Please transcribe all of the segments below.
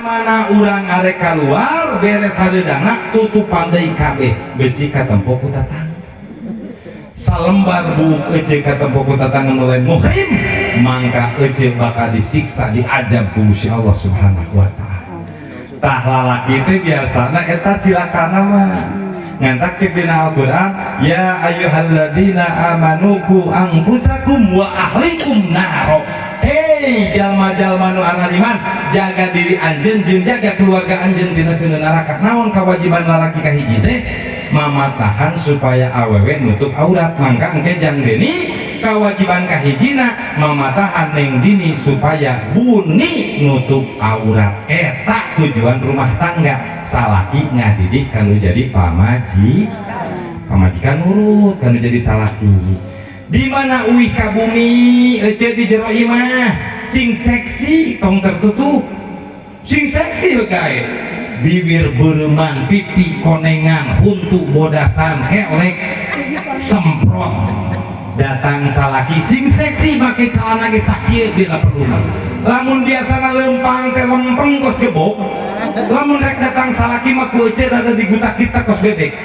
Mana urang arek keluar, beres hareudangna, tutupan deui kabeh, bisi katempo ku tatangga. Salembar buuk ece katempo ku tatangga mulai muhrim, mangka ece bakal disiksa, diazab ku Gusti Allah Subhanahu wa Ta'ala. Tah, lalaki teh biasana eta cilakana mah. Ngantak cek dina Al-Qur'an, ya ayyuhalladzina amanu qu anfusakum wa ahlikum naro. Hei jalma-jalma nu arariman, jaga diri anjeun jeung jaga keluarga anjeun tina seuneu neraka. Naon kewajiban lalaki kahiji teh? Mamatahan supaya awewe nutup aurat. Mangka engke jang Deni, kewajiban kahijina mamatahan Neng Dini supaya buni nutup aurat. Eta tujuan rumah tangga. Salaki ngadidik kanu jadi pamajikan nurut kanu jadi salaki. Di mana uih ka bumi, ece di jero imah sing seksi, tong tertutup, sing seksi gae, bibir beureuman, pipi konengan, huntu bodasan, kelek semprot. Datang salaki sing seksi, make celana ge sakieu bila perlu mah. Lamun biasana lempang teh lempeng kos gebok, lamun rek datang salaki mah ku ece rada digutak kita kos bebek.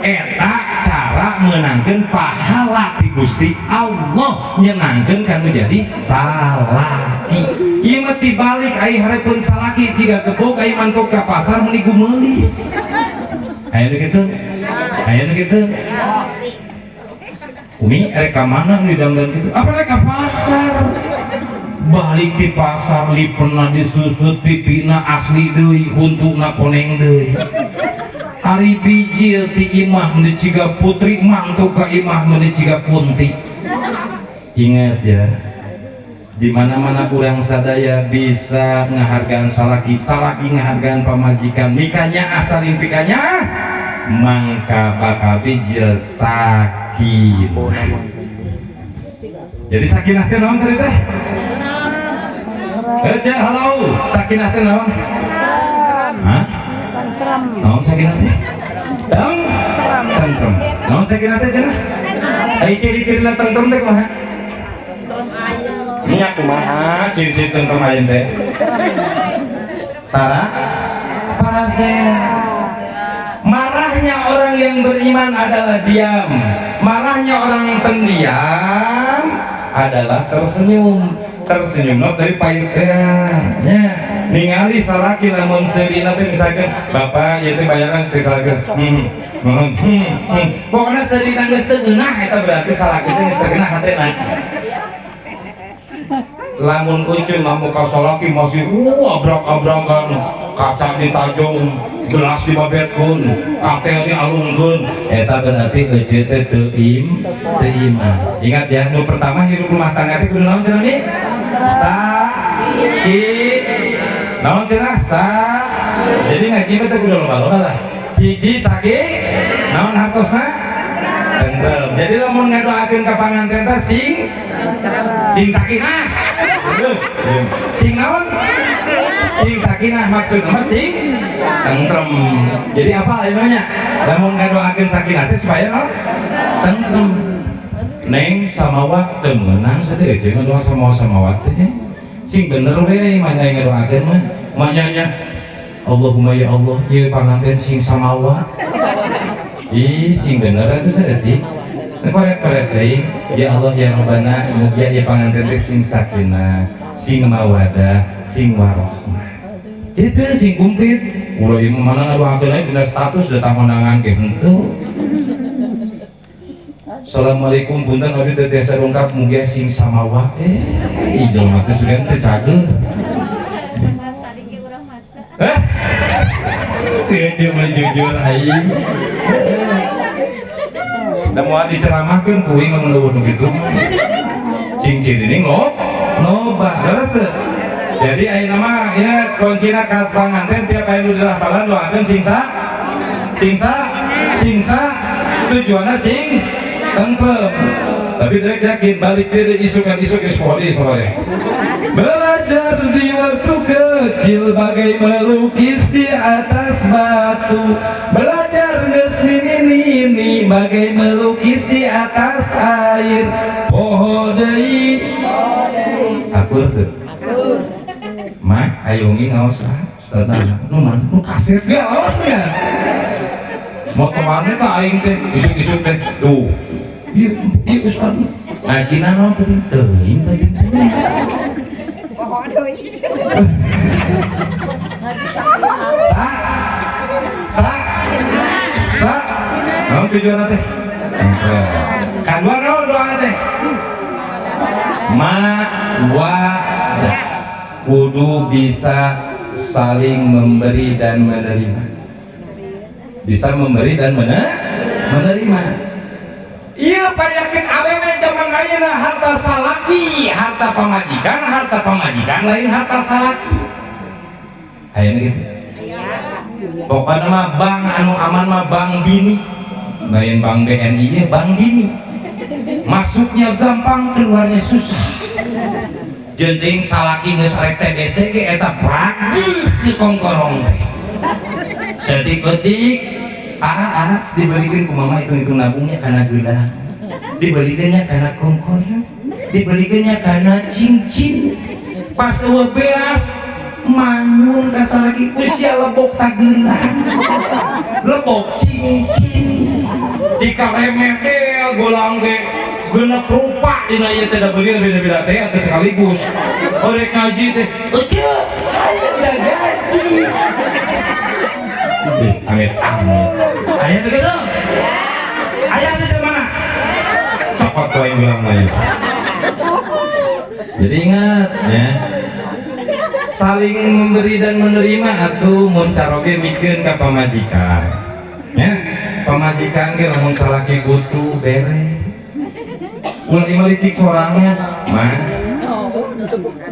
Eta cara menangkan pahala ti Gusti Allah, nyenangkeun kanu jadi salaki. Ieu mah tibalik, ai hareupeun salaki ciga gebok, ai mantuk ka pasar meuni gumeulis. Aya nu kitu, aya nu kitu. Umi, rek ka mana di dangdan gitu? Apa rek ka pasar? Balik di pasar, lipena disusut, pipina asli deui, huntuna koneng deui. Ari bijil ti imah meuni ciga putri, mantu ka imah meuni ciga kunti. Ingat ya, di mana-mana urang sadaya bisa ngahargaan salaki, salaki ngahargaan pamajikan, mikanya asalin pikanya, mangka bakal bijil sakinah. Jadi sakinah teh naon tadi teh? Eh, Cek, halo, sakinah teh naon? Hah? Naon sakinah teh? Teng? Tentrem. Naon sakinah teh cenah? Ai ciri-cirina tentrem teh kumaha? Minyak kumaha ciri-ciri tentrem ayam teh? Tara? Parasea. Marahnya orang yang beriman adalah diam. Marahnya orang pendiam adalah tersenyum. Tersenyum no, dari pahit teh. Nya, ningali salaki lamun seurina teh, misalkan bapak ieu teh bayaran cek salaki. Pokoknya seurina geus teu ngeunah, eta berarti salaki teh geus teu ngeunah hatena. Lamun ucul ngamuk ka salaki masih abrak-abrakan, kaca ditajong, gelas dibabetkeun, katel dialungkeun, eta berarti ece teh teu iman. Ingat ya, nu pertama hirup rumah tangga teh kudu naon cenah nih? Sa ki naon cenah? Sa. Jadi ngaji mah teh kudu loba-loba lah. Hiji saki naon hartosna? Tentrem. Jadi lamun ngadoakeun ka panganten teh sing sing sakinah. Sing naon? Sing sakinah, maksudna mah sing tentrem. Jadi apa namanya? Lamun ngadoakeun sakinah teh supaya naon? Tentrem. Neng samawa teu meunang sadeui euceun ngadoa samawa-samawa teh. Sing bener we mah ngadoakeun mah. Manyanya Allahumma ya Allah, ieu panganten sing samawa. Ih, sing bener itu sadetik. Korek-korek deui, ya Allah ya Rabbana, mugia ieu panganten teh sing sakinah, sing mawadah, sing warohmah. Itu sing komplit. Ulah ieu mana ngadoakeun aya dina status datang kondangan ge henteu. Assalamualaikum, punten abdi teu tiasa dongkap, mugia sing samawa. Eh, jelema teh sugan teu cager. Tadi ge urang maca. Eh, si Ece mah jujur aing. Da moal diceramahkeun ku aing mun leuweung nu kitu mah. Cing cirining lo loba leres teu? Jadi ayeuna mah ieu kuncina ka panganten, tiap aya nu dirapalan doakeun sing sa sing sa sing sa, tujuanna sing tentrem. Tapi direk yakin balik deui isukan isuk geus poho deui sore. Belajar di waktu kecil bagai melukis di atas batu. Belajar geus nini-nini bagai melukis di atas air. Poho deui. Akur teu? Mah? Ayo ngaos ah, Ustaz nu mana nu kasir ge aosnya. Motorannya ka aing teh isuk-isuk teh tuh. Ieu ieu Ustaz. Ngajina naon penting teuing penting teh. Poho deui. Sa sa sa naon tujuanna teh? Kadua naon doa teh? Mawadah. Kudu bisa saling memberi dan menerima. Bisa memberi dan menerima. Iya, penyakit awewe zaman ayeuna harta salaki, harta pamajikan lain harta salaki. Ayeuna gitu. Pokoknya mah bank anu aman mah bank bini. Lain bank BNI ya, bank bini. Masuknya gampang, keluarnya susah. Jenting salaki geus rek TBC ge eta pragih di kongkorong teh. Saeutik-eutik ah ah diberikan ku mama, hitung-hitung nabungnya karena gelang, diberikannya karena kongkorong, diberikannya karena cincin. Pas euweuh beas manyun ka salaki, usia lebok tageunang, lebok cincin, dikaremedel gelang ge genep rupa dina ieu teh, da beuli beda-beda teh atuh sekaligus. Orek ngaji teh, "Ece, hayu udah gaji." Amit amit. Aya teh kitu? Aya teh di mana? Copot ku aing gelang mah ieu. Jadi ingat ya, saling memberi dan menerima atuh. Mun caroge mikeun ka pamajikan ya, pamajikan ge lamun salaki butuh bere, ulah imah licik sorangan mah.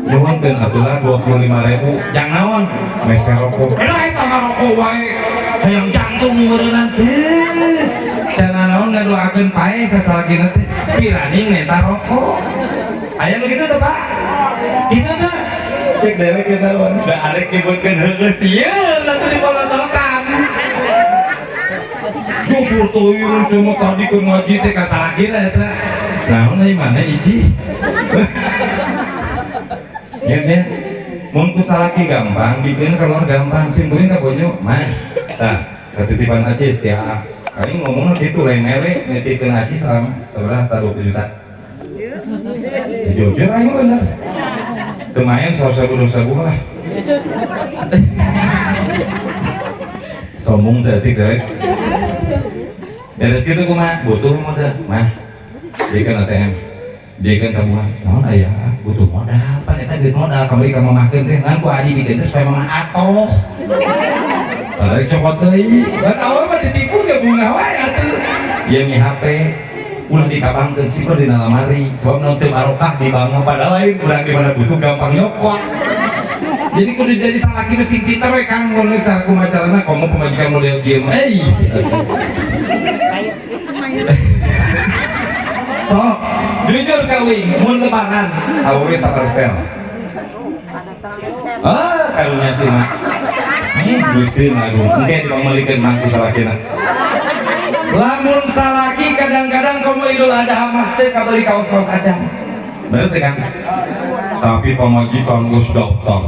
"Nyuhunkeun atuh lah 25 ribu." "Jang naon?" "Meser rokok." "Elah, eta mah rokok wae hayang jantung meureunnan teh." Cenah naon ngadoakeun paeh ka salakina teh piraning neta rokok. Aya nu kitu teh, Pak? Kitu teh cek dewek kita mah da arek nyebutkeun heueuh sieun atuh dipolototan. Jujur teuing semua tadi keur ngaji teh ka salakina eta. Naon euy mana Ici? Ya ya. Mun ku salaki gampang, bikin keluar gampang, simpulin ka bojo, mah. Tah, katitipan acis ti AA. Aing ngomongna kitu, lain mere, nitipkeun acis sama sabaraha tah, 20 juta. Ya, jujur aing mah bener. Teu main 100 ribu 200 ribu lah. Sombong saeutik dewek. Beres kitu kumaha? Butuh modal, mah. Diekeun ATM. Diekeun tabungan. Naon aya? Butuh modal. Pan eta duit modal kamari ka mamahkeun teh ngan ku aji bikin teh supaya mamah atoh. Padahal copot deui. Dan awal mah ditipu ge bunga wae atuh. Ieu mi HP ulah dikabangkeun, simpen dina lamari, sebab naon, teu barokah di bank mah, padahal lain urang di mana butuh gampang nyokot. Jadi kudu jadi salaki nu sing pinter we, Kang, mun cara kumaha carana komo pamajikan model kieu mah. Euy. Sok, jujur ka uing, mun lebaran awewe sabar setel. Ah, karunya sih mah. Gusti agung. Engke dipamelikeun mah ku salakina. Lamun salaki kadang-kadang komo Idul Adha mah teu kabeli kaos-kaos acan. Bener teh, Kang? Tapi pamajikan geus daftar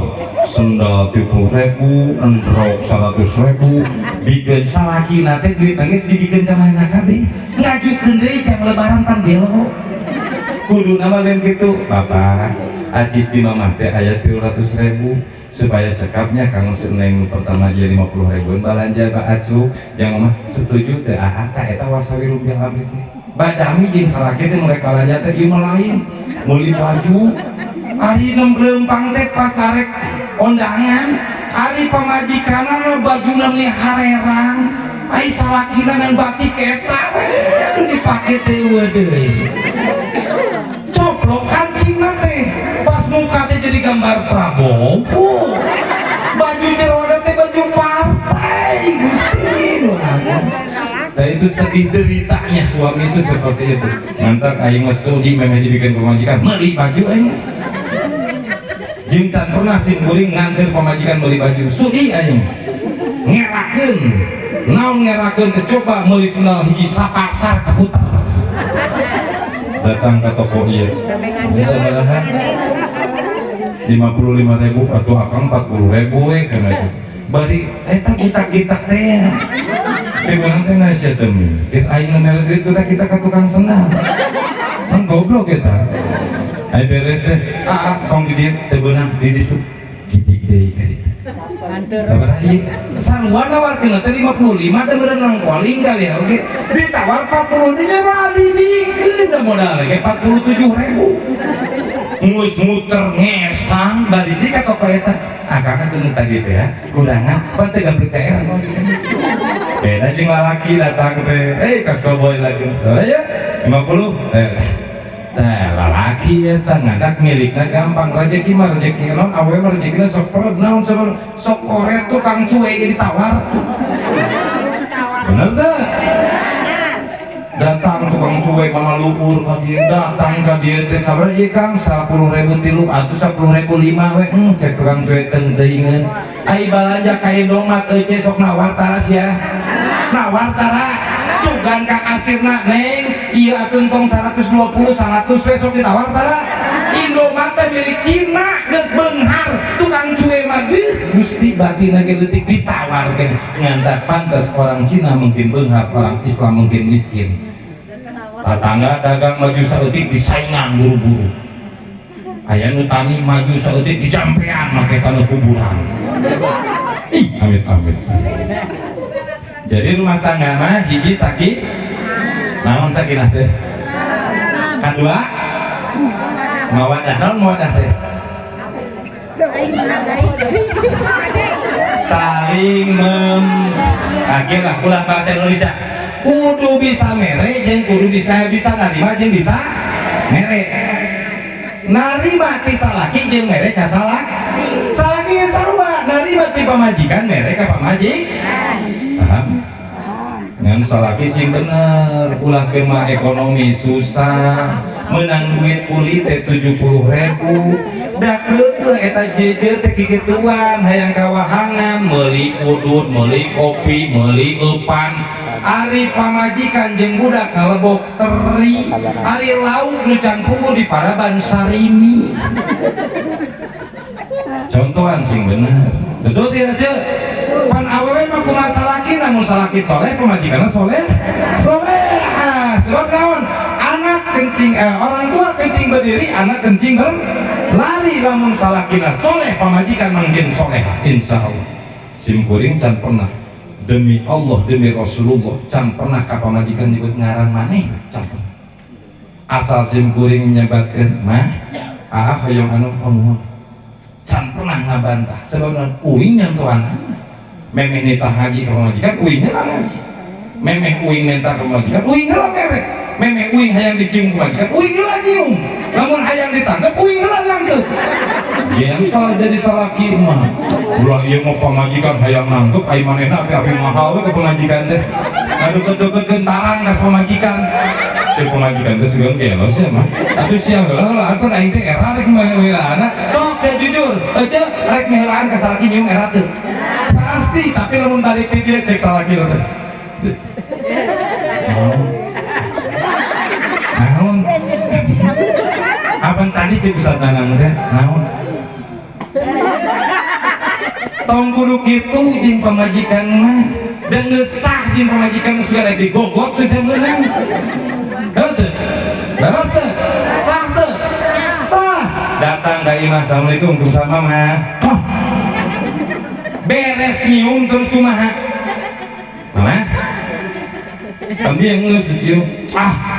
sendal 30 ribu, endrok 100 ribu, bikin salaki teh duit nangis dibikeun ka mana kabeh. Ngajukeun deui jang lebaran pan gelo. Kudu nama lain gitu, Bapak, acis di mamah teh aya 300 ribu supaya cekapnya Kang Seneng pertama dia 50 ribu balanja Pak Acu yang mama setuju teh ah tah eta wasawi rupiah abdi teh badami jeung salaki teh mereka balanja teh ieu mah lain meuli baju. Ari lempang teh pas arek ondangan, ari pamajikanana bajuna meni harerang, ari salakina ngan batik eta we anu dipake teh eueuh deui, coplok kancingna teh, pas muka teh jadi gambar Prabowo, baju jerona teh baju partai. Gusti nu agung. Nah, itu sedih deritanya suami itu seperti itu. Mantap aing mah sudi memang dibikin pamajikan meuli baju aing. Jeung can pernah sim kuring nganter pamajikan meuli baju, sudi aing. Ngerakeun. Naon ngerakeun teh, coba meuli sendal hiji sapasar kaputar. Datang ke toko ieu. Bisa baraha? 55 ribu atau akang 40 ribu we kana itu. Bari eta gitak-gitak teh ya. Cek urang teh nasihat teh mikir aing mere duit kita ka tukang sendal. Kan goblok eta. Ayo beres teh. Ah, ah tong di dieu teu beunang di ditu. Gitik deui ka ditu. Sabaraha ieu? Sarua nawarkeun teh 55 teh beunang koling kali ya, oke. Ditawar 40 nya mah dibikeun da modal ge 47 ribu. Ngus muter ngesang bari di ka toko eta. Ah, kakak teu tadi teh ya. Kurangan pan teu gabrek ka era. Beda jeung lalaki datang teh, eh kas cowboy lagi. Soalnya ya 50. Eh, nah, lalaki eta ngadak milikna gampang, rezeki mah rezeki naon, awewe mah rezekina sok perut naon sok sok koret tukang cuek ge ditawar. Bener teh? Datang tukang cuek kana luhur ka dieu, datang ka dieu teh sabaraha ieu Kang? 10.000 tilu atuh 10.000 lima we. Cek tukang cuek teu teuingeun. Ai balanja ka Indomaret euce sok nawar tara sia. Nawar tara sugan ka kasirna, "Neng, ieu atuh tong 120, 100 we," sok ditawar tara. Indomaret teh milik Cina geus beunghar, tukang cuek mah deuh Gusti batina ge leutik ditawarkeun. Ngantak pantas orang Cina mungkin beunghar, orang Islam mungkin miskin. Tetangga dagang maju saeutik disaingan buru-buru. Aya nu tani maju saeutik dijampean make tanah kuburan. Ih, amit amit. Jadi rumah tangga mah hiji saki naon sakinah teh? Kadua mawadah. Naon mawadah teh? Saling mem akhir lah ulah bahasa Indonesia kudu bisa mere jeung kudu bisa bisa narima jeung bisa mere, narima ti salaki jeung mere ka salaki, salaki ge sarua narima ti pamajikan, mere ka pamajikan. Paham? Ngan salaki sing bener, ulah keur mah ekonomi susah, menang duit kuli teh 70 ribu, da keukeuh eta jeje teh kikituan hayang kawahangan meuli udut, meuli kopi, meuli eupan. Ari pamajikan jeung budak kalebok teri, ari lauk nu can puguh di paraban sarimi. Contohan sing bener, betul tidak, Cek? Pan awewe mah kumaha salaki, namun salaki soleh, pamajikanna soleh soleh. Ah, sebab naon? Anak kencing, orang tua kencing berdiri, anak kencing berlari. Lamun salakina soleh, pamajikan mungkin soleh, insya Allah. Sim kuring can pernah, demi Allah, demi Rasulullah, can pernah ka pamajikan nyebut ngaran maneh, can pernah. Asal sim kuring nyebatkeun, "Mah, ah hoyong anu," "Oh, nuhun," can pernah ngabantah. Sebab naon? Uing nyantuan memeh nitah ngaji ke pamajikan, uing lah ngaji. Memeh uing minta ke pamajikan, uing lah mere. Memeh uing hayang dicium ke pamajikan, uing lah nyium. Namun hayang ditangkap, uing lah nangkep. Gentle jadi salaki mah. Ulah ieu mah pamajikan hayang nangkep, ai manehna api-api mahal we ke pamajikan teh, aduh deket-deket tarang ka pamajikan. Cek pamajikan teh sugan gelo sia mah atuh sia heula heula pan aing teh era rek meheulaan. Sok saya jujur ece, rek meheulaan ka salaki nyium era teu? Pasti. Tapi lamun balik ti dieu cek salaki teh, "Naon? Abang tadi cek Ustaz Nanang teh naon?" Tong kudu kitu jeung pamajikan mah, dan geus sah jeung pamajikan sudah rek digogot teh saya meunang. Heuh teu? Leres teu? Sah teu? Sah. Datang ka imah, "Assalamualaikum," "Bersama mah." Oh. Beres nyium terus kumaha? Mama? Abdi yang geus dicium. Ah.